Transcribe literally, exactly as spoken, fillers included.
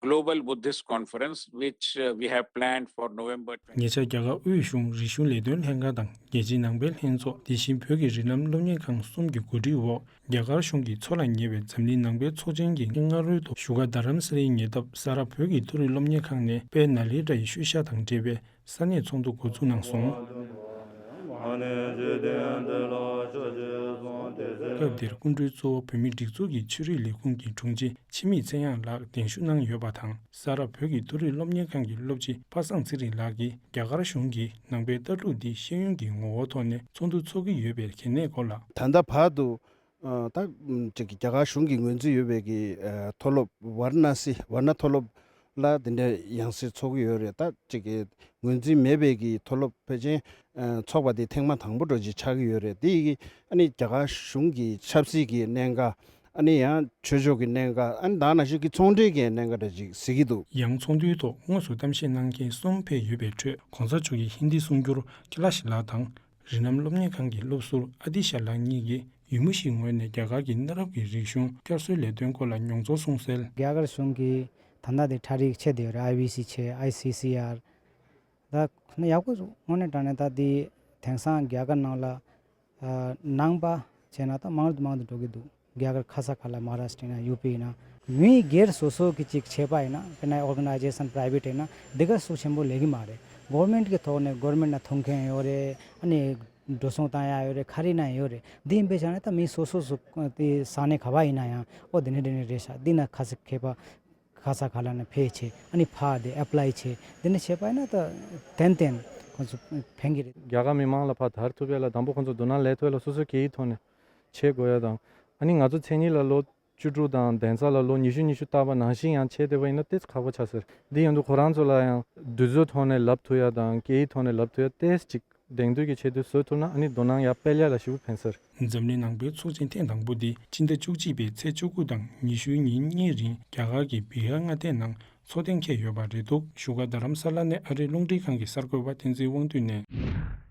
Global Buddhist Conference, which uh, we have planned for November twenty. ཉེ་ཆར་རྒྱ་གར་དབུས་གཞུང་རིག་གཞུང་ལས་དོན་ལྷན་ཁང་དང་རྒྱལ་སྤྱིའི་ནང་པའི་ལྷན་ཚོགས། དེ་བཞིན་བོད་ཀྱི་རིགས་ལམ་སློབ་གཉེར་ཁང་གསུམ་གྱི་གོ་སྒྲིག་འོག་རྒྱ་གར་གཞུང་གིས་འཚོགས་ལ་ཉེ་བའི་འཛམ་གླིང་ནང་པའི་ཚོགས་ཆེན་གྱི་སྔ་རོལ་དུ་བཞུགས་སྒར་རྡ་རམ་ས་ལའི་ཉེ་འདབས་ས་རཱ་བོད་ཀྱི་མཐོ་རིམ་སློབ་གཉེར་ཁང་ནས་དཔལ་ནཱ་ལེནྡྲ་ཡི་ཤུལ་བཞག་དང་འབྲེལ་བའི་ས་གནས་ཚོགས་འདུ་འགོ་འཛུགས་གནང་སོང་། སྐབས་དེར་སྐུ་མགྲོན་གཙོ་བོ་བོད་མིའི་སྒྲིག་འཛུགས་ཀྱི་ཆོས་རིག་ལས་ཁུངས་ཀྱི་དྲུང་ཆེ་འཆི་མེད་ཚེ་དབྱངས་ལགས་གདན་ཞུ་གནང་ཡོད་པ་དང་། ས་རཱ་བོད་ཀྱི་མཐོ་རིམ་སློབ་གཉེར་ཁང་གི་སློབ་སྤྱི་པ་སངས་ཚེ་རིང་ལགས་ཀྱིས་རྒྱ་གར་གཞུང་གིས་ནང་པའི་ལྟ་གྲུབ་འདི་ཤེས་ཡོན་གྱི་ངོ་བོའི་ཐོག་ནས་ཚོགས་འདུ་འཚོགས་ཀྱི་ཡོད་པའི་གལ་གནད་སྐོར་ལ། ད་ལྟ་བར་དུ་ཨ་ད་ཅིག་རྒྱ་གར་གཞུང་གིས་ངོས་འཛིན་ཡོད་པའི་གི་ཨ་མཐོ་སློབ་ཝཱ་ར་ཎ་སི་ཝཱ་ར་ཎ་མཐོ་སློབ་ལ་དེ་འདྲའི་ཡང་སྲིད་འཚོགས་ཀྱི་ཡོད་རེད། ད་ཅིག་གི་ངོས་འཛིན་མེད་པའི་གི་མཐོ་སློབ་ཕལ་ཆེར་ཨ་འཚོགས་པ་དེ་ཐེངས་མ་དང་པོ་འདྲ་ཅིག་ཆགས་ཀྱི་ཡོད་རེད། དེ་ཡི་གི་ཨ་ནི་རྒྱ་གར་གཞུང་གི་ཆབ་སྲིད་ཀྱི་གནད་འགག་ཨ་ནི་ཡང་ཆོས་ཕྱོགས་ཀྱི་གནད་འགག་ཨ་ནི་ད་ནང་བཞིན་གྱི་ཚོང་འབྲེལ་གྱི་གནད་འགག་འདྲ་ཅིག་གཟིགས་ཀྱི་འདུག་ཡང་ཚོགས་འདུའི་ཐོག་དངོས་སུ་གཏམ་བཤད་གནང་མཁན་གསུམ་ཕེབས་ཡོད་པའི་ཁྲོད་༸གོང་ས་མཆོག་གིས་ཧིན་དི་གསུང་སྒྱུར་ཁེ་ལ་ཤི་ལགས་དང་། རིགས་ལམ་སློབ་གཉེར་ཁང་གི་སློབ་ཟུར་ཨ་ཏི་ཤ་ལགས་གཉིས་ཀྱིས་ཡུལ་མི་ཞིག་ངོས་ནས་རྒྱ་གར་གྱི་གནའ་རབས་ཀྱི་རིག་གཞུང་བསྐྱར་གསོའི་ལས་དོན་སྐོར་ལ་མྱོང་ཚོར་གསུངས་གསལ། རྒྱ་གར་གཞུང་གིས་ད་ལྟ་དེ་གྲ་སྒྲིག་བྱས་བསྡད་ཡོད་རེད། ཨའི་བི་སི་བྱས། ཨའི་སི་སི་ཨར། ད་ཁོ་ན་ཡག་པོ་དངོས་གནས་དྲང་གནས་ད་དེ་དེང་སང་རྒྱ་གར་ནང་ལ་ཨ་ནང་པ་བྱས་ན་ད་མང་དུ་མང་དུ་འགྲོ་གི་འདུག་རྒྱ་གར་ཁ་ས་ཁ་ལ་མ་ཧཱ་རཱ་ཤི་ཏྲ་ཡིན་ན་ཡུ་པི་ཡིན་ན་མི་སྒེར་སོ་སོ་གི་ཅིག་བྱས་པ་ཡིན་ན། དཔེར་ན་ཨོར་ག་ནའི་ཛེ་ཤན་པ་རའི་ཝེཊ་ཡིན་ན་འདི་ག་ཤུགས་ཆེན་པོ་ལས་ཀྱི་མ་རེད། གོ་ཝར་མེན་ཊི་གི་ཐོག་ནས་གོ་ཝར་མེན་ཊི་ན་ཐོབ་མཁན་ཡོད་རེད། ཨ་ནི་འགྲོ་སོང་བཏང་ཡ་ཡོད་རེད། ག་རེ་ཡིན་ན་ཡོད་རེད། འདི་ཡིན་པའི་ཆ་ནས་ད་མི་སོ་སོ་སུ་དེ་ས་གནས་ག་པ་ཡིན་ན་ཡང་ཨོ་དེ་ནས་དེ་ནས་རེད་ཤག་འདི་ན་ཁ་ས་མཁས་པ་ཁ་ས་ཁ་ལ་ནས་ཕེབས་བྱས། ཨ་ནི་ཕར་དེ་ཨེ་པ་ལའི་བྱས། དེ་ནས་བྱས་པ་ཡིན་ན་ད་ཏན་ཏན་ཁོང་ཚོ་ཕན་གྱི་རེད། རྒྱ་གར་མི་མང་ལ་ཕར་དར་ཐུབ་ཡ་ལ་དང་པོ་ཁོང་ཚོ་དོ་སྣང་སླེབས་ཐུབ་ཡ་ལ་སོ་སོའི་སྐད་ཡིག་ཐོག་ནས་བྱེད་དགོས་ཡ་དང་། ཨ་ནི་ང་ཚོ་མཚན་ཉིད་ལ་ལོ་བཅུ་དྲུག་དང་གདན་ས་ལ་ལོ་ཉི་ཤུ་ཉི་ཤུ་བཏགས་པ་ནང་བཞིན་ཡང་བྱས་བསྡད་པ་ཡིན་ན་ཏོག་ཙམ་ཁག་པོ་ཆགས་ཟེར། འདི་ཡིན་དུས་ཁོ་རང་ཚོ་ལ་ཡང་དུས་ཚོད་ཐོག་ནས་ལབ་ཐུབ་ཡ་དང་སྐད་ཡིག་ཐོག་ནས་ལབ་ཐུབ་ཡ་ཏོག་ཙམ་ཅིག་དེང་དུས་ཀྱི་ཆེད་དུ་བཟོ་ཐུབ་ན་ཨ་ནི་དོ་སྣང་ཡར་སྤེལ་ཡ་ལ་ཞེ་པོ་ཕན་ཟེར། འཛམ་གླིང་ནང་པའི་ཚོགས་ཆེན་ཐེངས་དང་པོ་འདི་སྤྱི་ཟླ་བཅུ་གཅིག་པའི་ཚེས་བཅུ་དགུ་དང་ཉི་ཤུའི་ཉིན་གཉིས་རིང་རྒྱ་གར་གྱི་བི་ཧར་མངའ་སྡེའི་ནང་འཚོགས་གཏན་འཁེལ་ཡོད་པ་རེད་འདུག་བཞུགས་སྒར་རྡ་རམ་ས་ལ་ནས་ཨ་རིའི་རླུང་འཕྲིན་ཁང་གི་གསར་འགོད་པ་བསྟན་འཛིན་དབང་འདུས་ནས།